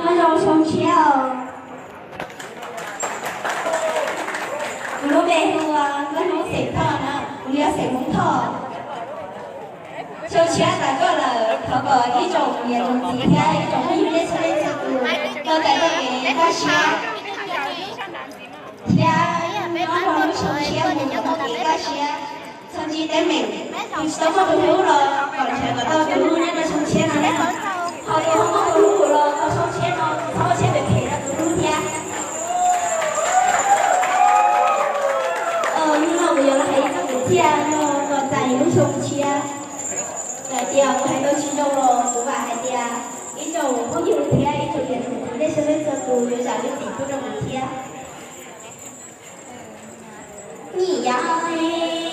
Nyob zoo xyoo tshiab os. Kuv lub npe hu ua Nkauj Hmoob Xeem Thoj na, kuv yog xeem Hmoob Thoj. Xyoo tshiab tas tuaj lawm, thov kom ib tsoom niam tsoom txiv thiab ib tsoom phooj ywg nej txhua leej txhua tus tau txais txoj kev kaj siab thiab nyob rau lub xyoo tshiab mus kom tau kev kaj siab, txhob ntsib teeb meem. Tus tsis tau muaj tus hlub los kom nrhiav kom tau tus hlub nyob rau xyoo tshiab no na. Ho tus ho muaj tus hlub los tau xyoo tshiab no txhob ua siab phem phem rau tus hlub thiab. Hnub no kuv yuav los hais ib txoj kwv txhiaj no kom txais lub xyoo tshiab. Txawm tias kuv hais tau tsis zoo los kuv vam hais tias ib tsoom phooj ywg thiab ib tsoom niam tsoom txiv nej txhua leej txhua tus yuav zam lub txim pub rau kuv thiab. Nyiam yam